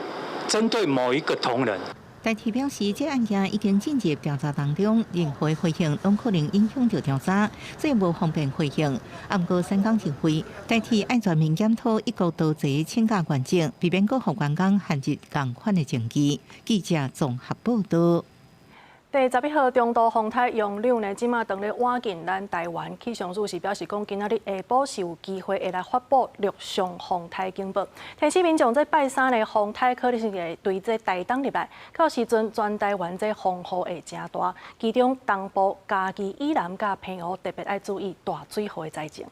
針對某一個同仁。台鐵表示，這案件已經進入調查當中，任何回應攏可能影響著調查，所以無方便回應。毋過，產工認為，台鐵愛全面檢討一國多制請假原則，避免閣予員工陷入仝款的境地。記者綜合報導。第十一號中度風颱楊柳呢，這馬當咧倚近咱台灣，氣象署是表示講，今仔日下晡是有機會會來發布陸上風颱警報。提醒民眾，這拜三呢風颱可能是會對這台東入來，到時陣全台灣這風雨會誠大，其中東部嘉義以南佮澎湖特別愛注意大水雨的災情。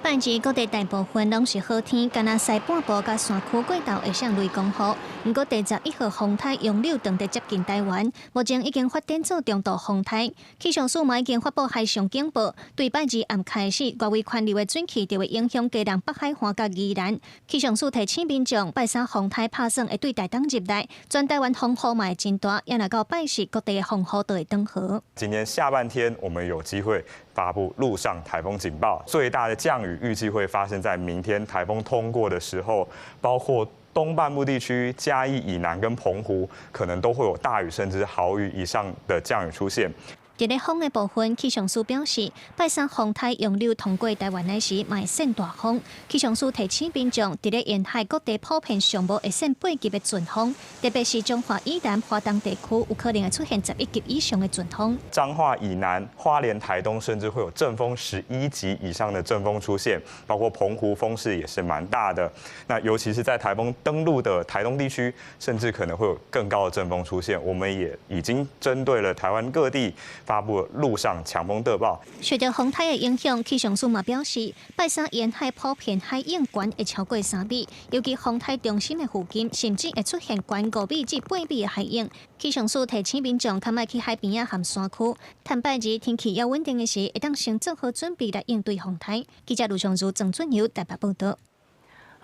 拜二各地大部分攏是好天，干焦西半部佮山區過晝會上雷公雨。毋過第十一號風颱楊柳當佇接近台灣，目前已經發展做中度風颱。氣象署嘛已經發布海上警報，對拜二暗開始，外圍環流的水汽就會影響基隆北海岸佮宜蘭。氣象署提醒民眾，拜三風颱拍算會對台東入來，全台灣風雨嘛會真大，也若到拜四各地的風雨都會轉好。今天下半天，我們有機會發布陸上颱風警報，最大的降雨預計會發生在明天颱風通過的時候，包括東半部地區、嘉義以南跟澎湖，可能都會有大雨甚至豪雨以上的降雨出現。佇咧風的部分，氣象署表示，拜三風颱楊柳通過台灣的時，嘛會扇大風。氣象署提醒民眾，佇咧沿海各地普遍上無會扇8級的陣風，特別是彰化以南、花東地區，有可能會出現11級以上的陣風。彰化以南、花蓮、台東，甚至會有陣風11級以上的陣風出現，包括澎湖風勢也是蠻大的。那尤其是在台風登陸的台東地區，甚至可能會有更高的陣風出現。我們也已經針對了台灣各地發布陸上強風特報。受到風颱的影響，氣象署嘛表示，拜三沿海普遍海湧懸會超過3米，尤其風颱中心的附近，甚至會出現懸5米至8米的海湧。氣象署提醒民眾，較莫去海邊仔和山區。趁拜二天氣猶穩定的時，會當先做好準備來應對風颱。記者盧尚如、鄭俊友台北報導。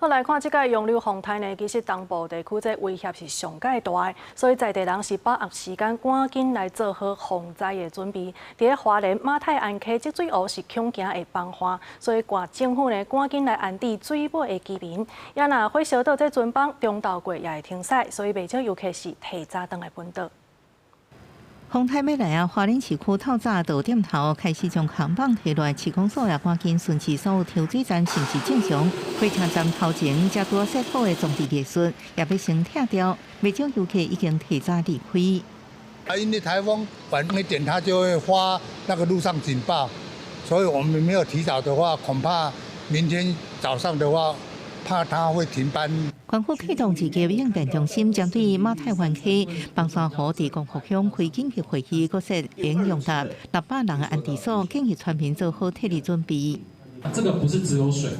好，來看這個楊柳風颱呢，其實東部地區這威脅是上蓋大的，所以在地人是把握時間，趕緊來做好防災的準備。佇咧花蓮馬太鞍溪積水湖是恐驚會崩岸，所以縣政府呢趕緊來安置水尾的居民。也若火燒島這船枋中晝過也會停駛，所以袂少遊客是提早轉來本島。風颱欲來啊！花蓮市區透早就點頭開始將扛棒提落來，市公所也趕緊巡視所有抽水站是毋是正常。火車站頭前才拄設好的裝置藝術也欲先拆掉，袂少遊客已經提早離開。啊，因為颱風晚一點，它就會發那個陸上警報，所以我們沒有提早的話，恐怕明天早上的話，怕它會停班。縣府啟動一個應變中心，針對馬太灣溪、崩山湖佇光復鄉開緊急會議，閣設應容納600人的安置所，建議村民做好撤離準備。這個不是只有水，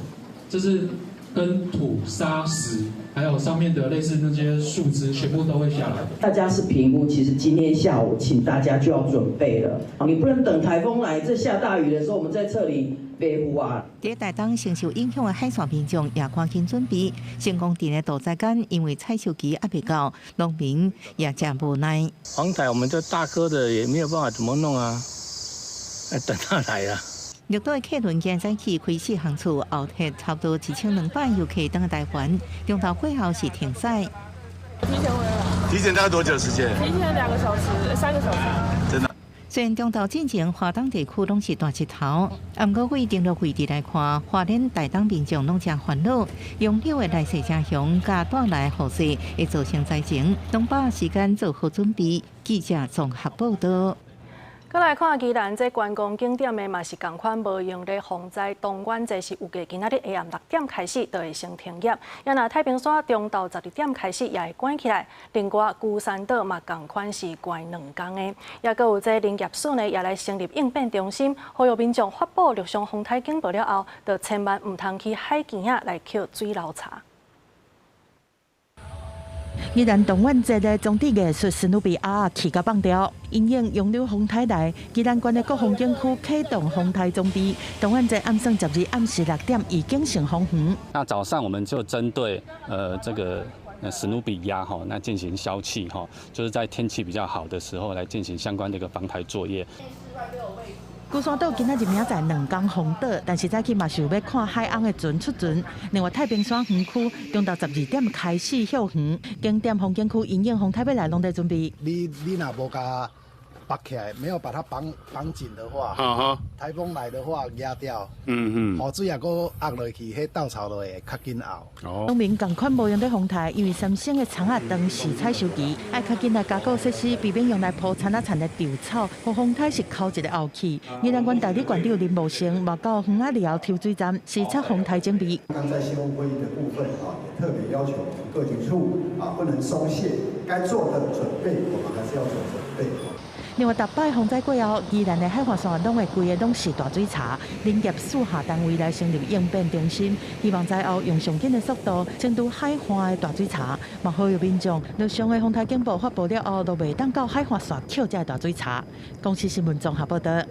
這是跟土、沙、石，還有上面的類似那些樹枝，全部都會下來。大家是評估，其實今天下午請大家就要準備了，你不能等颱風來，這下大雨的時候，我們再撤離。啊！佇台東承受影響的海線民眾也趕緊準備。成功鎮的杜仔間因為採收期猶未到，農民也誠無奈。黃台我們這大顆的也沒有辦法怎麼弄啊，等他來啊。綠島的客輪今早起開四航次，後鐵差不多1200遊客轉來台灣，中晝過後是停駛。提前回來。提前大概多久時間？提前2個小時，3個小時。真的。雖然中晝進前花東地區攏是大日頭，毋過對登陸位置來看，花蓮台東民眾攏誠煩惱，楊柳的來勢誠強，佮帶來雨勢會造成災情，攏把握時間做好準備。記者綜合報導。閣來看宜蘭這觀光景點的嘛是仝款無閒咧防災，動遠節是預計今仔日下暗6點開始就會先停業，也若太平山中晝12點開始也會關起來。另外，龜山島嘛仝款是關2工的，也閣有這林業署呢也來成立應變中心，呼籲民眾發布陸上風颱警報了後，就千萬毋通去海墘仔來抾水流柴。宜蘭動遠節的裝置藝術史努比鴨仔去甲放掉，因應楊柳風颱來，宜蘭縣的各風景區啟動防颱裝備。動遠節暗算12暗時6點已經成封園。那早上我們就針對這個史努比鴨哈，那進行消氣哈，就是在天氣比較好的時候來進行相關的一個防颱作業。龜山島今仔日明仔載2工封島，但是早起嘛是有欲看海翁的船出船。另外太平山園區中晝12點開始歇園，景點風景區因應風颱欲來，攏在準備。你若無共綁起來，沒有把它綁綁緊的話，颱風來的話壓掉，雨水也閣壓落去，彼稻草就會較緊拗。農民仝款無閒咧風颱，因為三星的田仔當時採收期，愛較緊來加固設施，避免用來鋪田仔田的稻草，予風颱是摳一个後去。宜蘭縣代理縣長林茂生嘛到園仔寮抽水站視察風颱準備。剛在線務會議的部分啊，也特別要求我們各局處啊，不能鬆懈，該做的準備，我們還是要做準備。另外，逐擺風災過後，宜蘭的海岸線攏會規个攏是大水槽，林業四下單位來成立應變中心，希望災後用上緊的速度清除海岸的大水槽。嘛，呼籲民眾，若上个風颱警報發布了後，都袂當到海岸線抾這大水槽。公視新聞綜合報導。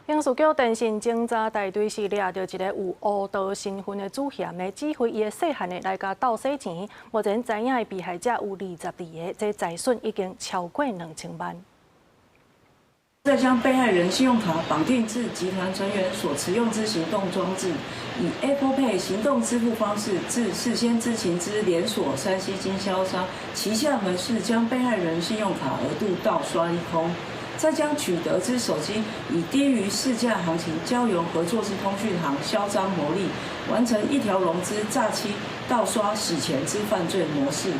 刑事局電信偵查大隊是掠著一个有烏道身份的主嫌呢，指揮伊的細漢的來共盜洗錢。目前知影的被害者有22个，這財損已經超過2000萬。再將被害人信用卡綁定至集團成員所持用之行動裝置，以 Apple Pay 行動支付方式至事先知情之連鎖3C 經銷商旗下門市，將被害人信用卡額度盜刷一空，再將取得之手機以低於市價行情交由合作之通訊行銷贓牟利，完成一條龍之詐欺、盜刷、洗錢之犯罪模式。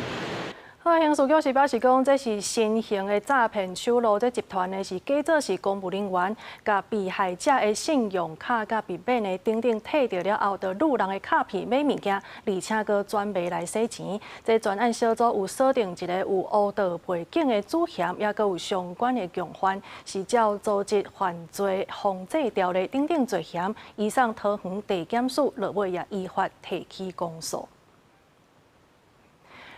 好，刑事局是表示講，這是新型的詐騙手路，這集團呢是假做是公務人員，共被害者的信用卡佮密碼呢等等提著了後，就擄人的卡片買物件，而且閣轉賣來洗錢。這專案小組有鎖定一个有烏道背景的主嫌，也閣有相關的共犯，是照組織犯罪防制條例等等罪嫌，移送桃園地檢署，落尾也依法提起公訴。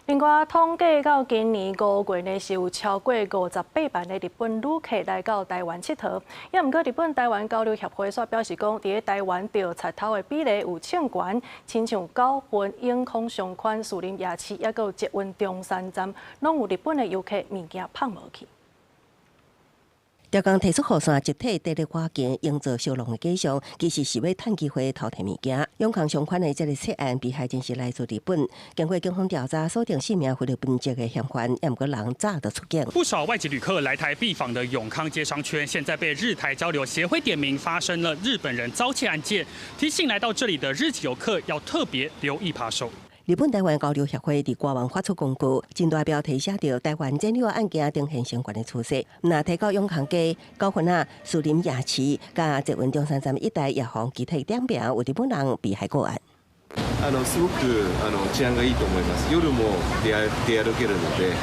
另外，統計到今年5月呢，是有超過58萬的日本旅客來到台灣𨑨迌。也毋過，日本台灣交流協會煞表示講，佇咧台灣著賊偷的比例有衝懸，親像九份永康商圈、士林夜市，抑閣有捷運中山站，攏有日本的遊客物件麭無去。逐工提出雨傘，集體綴咧趕緊，營造小浪的景象，其實是欲趁機會偷提物件。永康商圈的這个竊案，被害人是來自日本。經過警方調查，鎖定四名菲律賓籍的嫌犯，也毋過人早就出境。不少外籍旅客來台必訪的永康街商圈，現在被日台交流協會點名，發生了日本人遭竊案件，提醒來到這裡的日籍遊客要特別留意扒手。日本台灣交流協會佇官網發出公告，真大標題寫著台灣戰略案件呈現相關的趨勢。若提到永康街、九份仔、士林夜市、佮捷運中山站一帶，也予其他點名有日本人被害個案。すごく治安がいいと思います。夜も出出歩けるので、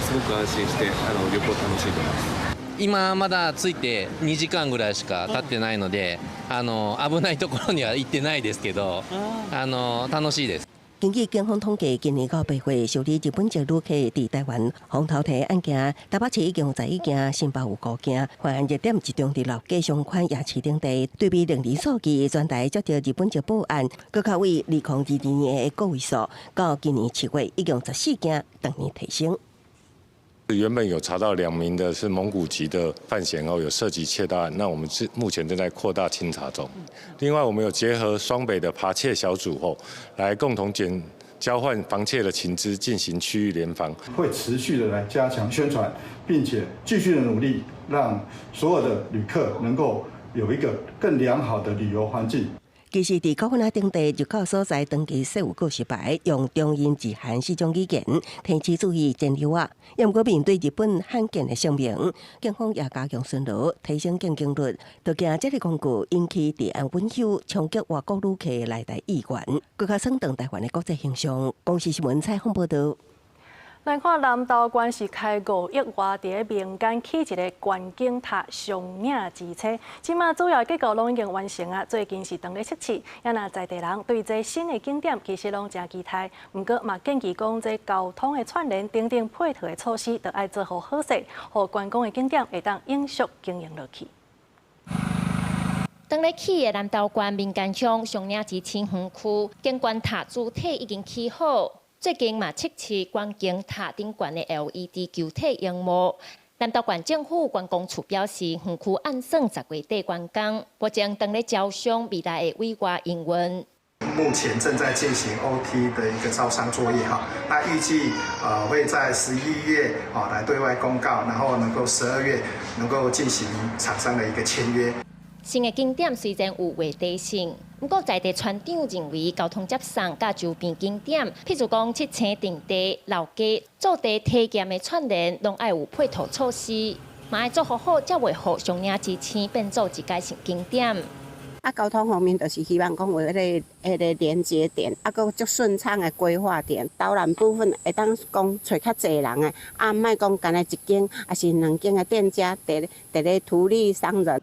すごく安心して旅行楽しんでます。今まだ着いて2時間ぐらいしか経ってないので、危ないところには行ってないですけど、楽しいです。根據警方統計，今年到8月受理日本籍旅客佇台灣予偷提案件，台北市已經有11件，新北有5件，犯案熱點集中佇老街商圈夜市等地。對比歷年數據，全台接著日本籍報案，閣較為2022年的個位數，到今年7月已經14件，逐年提升。原本有查到2名的是蒙古籍的犯嫌哦，有涉及竊盜案，那我們是目前正在擴大清查中。另外，我們有結合雙北的扒竊小組哦，來共同檢交換防竊的情資，進行區域聯防。會持續的來加強宣傳，並且繼續的努力，讓所有的旅客能夠有一個更良好的旅遊環境。其實，佇九份仔等地入口所在，長期設有告示牌，用中英日韓四種語言提醒注意戰略仔。也毋過面對日本罕見的聲明，警方也加強巡邏，提升警警率，就驚這个工具引起治安隱憂，衝擊外國旅客來台意願，閣較損盪台灣的國際形象。公視新聞採訪報導。來看南投縣是開5億外，佇咧民間起一个觀景塔松嶺之車，這馬主要結構攏已經完成啊，最近是當咧測試。也若在地人對這新的景點其實攏誠期待，毋過嘛建議講這交通的串聯等等配套的措施，著愛做予好勢，予觀光的景點會當永續經營落去。當咧起的南投縣民間鄉松嶺之青園區景觀塔主體已經起好。最近嘛測試觀景塔頂懸的 LED 球體螢幕。南投縣政府觀光處表示，園區按算10月底完工，目前當咧招商未來的委外營運。目前正在進行 OT 的一個招商作業哈，那預計會在11月啊來對外公告，然後能夠12月能夠進行廠商的一個簽約。新的景點雖然有話題性，毋過在地村長認為交通接送佮周邊景點，譬如講七星重地、老街、做地體驗的串聯，攏愛有配套措施，嘛愛做好好，才袂予雙嶺之星變做一個新景點。啊，交通方面就是希望講有彼個連接點，啊，閣足順暢的規劃點。導覽部分會當講揣較濟人的，啊，毋愛講干焦一間，抑是兩間的店家佇咧圖利商人。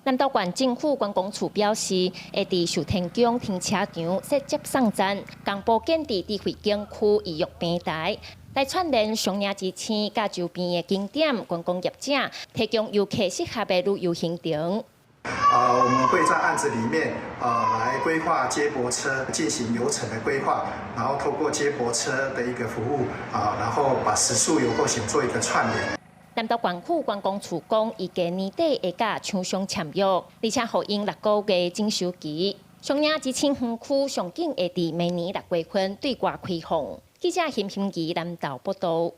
南投縣政府觀光處表示，會佇壽天宮停車場設接送站，同步建置智慧景區預約平台，來串聯雙嶺之星佮周邊的景點觀光業者，提供遊客適合的旅遊行程。我們會在案子裡面，來規劃接駁車進行流程的規劃，然後透過接駁車的一個服務，啊，然後把食宿遊購行做一個串聯。南投縣府觀光處講，預計年底會佮廠商簽約，而且予𪜶6個月整修期。雙嶺之星園區上緊會佇明年6月份對外開放。記者邢欣怡南投報道。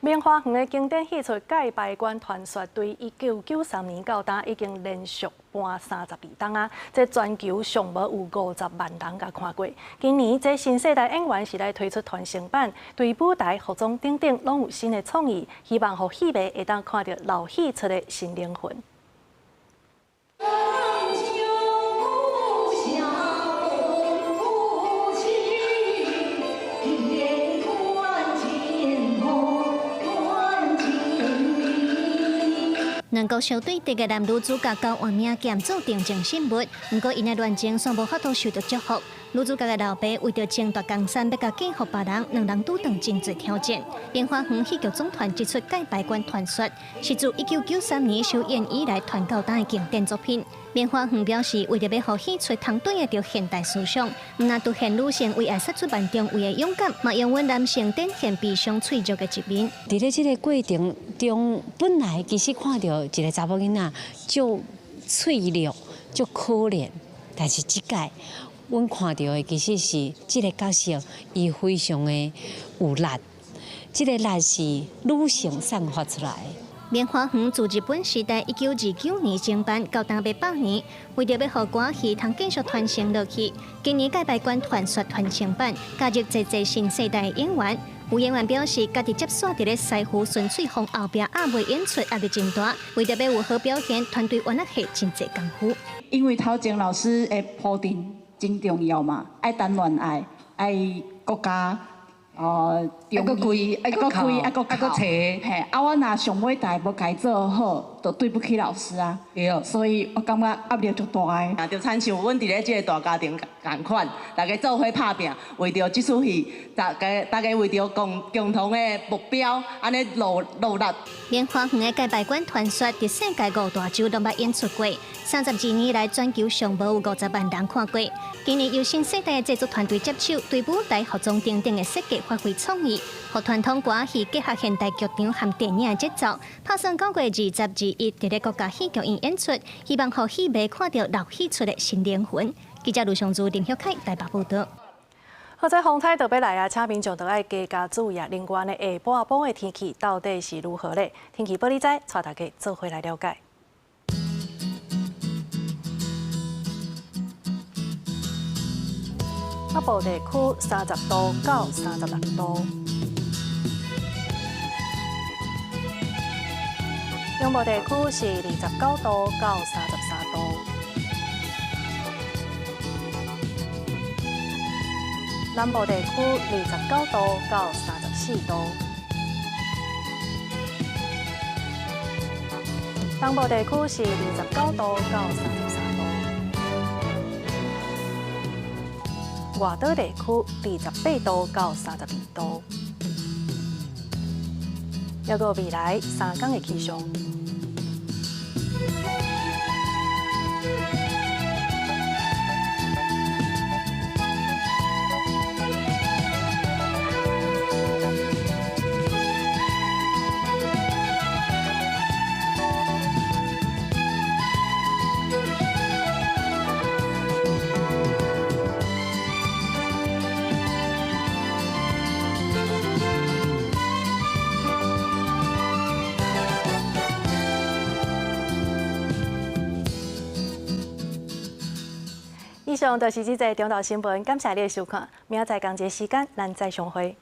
明華園的經典戲出《蓋白關傳說》對1993年到今已經連續搬32冬啊！這全球上無有50萬人共看過。今年這新世代演員是來推出傳承版，對舞台、服裝等等攏有新的創意，希望予戲迷會當看著老戲出的新靈魂。兩國相對敵的男女主角交換名劍做定情信物，毋過𪜶的戀情煞無法度受著祝福。女主角的老爸為著爭奪江山，欲共嫁予別人，兩人拄著真濟挑戰。明華園戲劇總團這齣《蓋白關傳說》是自1993年首演以來傳到今的經典作品。明華園表示，為著欲予戲出通對得著現代思想，毋但凸顯女性為愛殺出萬重圍的勇敢，嘛容允男性展現悲傷脆弱的一面。佇咧這個過程中，本來其實看著一個查某囡仔足脆弱、足可憐，但是這擺阮看著的其實是這個角色，伊非常的有力，這個力是女性散發出來的。明華園自日本時代1929年創辦，到今欲100年，為著欲予歌戲通繼續傳承落去，今年蓋白關傳說傳承版加入濟濟新世代演員。有演員表示，家己接續佇咧師傅孫翠鳳後壁壓尾演出壓力真大，為著欲有好表現，團隊原來下真濟功夫。因為頭前老師的鋪墊真重要嘛，愛談戀愛，愛國家。哦，愛閣跪，愛閣跪，愛閣愛閣揣，嘿，啊，我若上尾台無共伊做好，就對不起老師啊。對，所以我感覺壓力足大的。啊，就親像阮佇咧這個大家庭仝款，大家做伙拍拚，為著這齣戲，大家為著共同的目標，按呢努力。明華園的蓋白關傳說，佇世界五大洲攏捌演出過，32年來全球上無有50萬人看過。今年由新世代的製作團隊接手，對舞台、服裝等等的設計發揮創意，予傳統歌戲結合現代劇場和電影的節奏，拍算9月20、21佇咧國家戲劇院演出，希望予戲迷看著老戲出的新靈魂。記者盧尚珠、林旭凱台北報導。好，這風颱就欲來啊，請民眾都愛加加注意啊。另外呢，下晡晡的天氣到底是如何咧？天氣報你知，帶大家做伙來了解。北部地區30度到36度，中部地區是29度到33度，南部地區29度到34度，東部地區是29度到33度。外島地區28度到32度，抑閣未來3工的氣象。上就是這節中晝新聞，感謝你的收看，明仔載仝一个時間，咱再相會。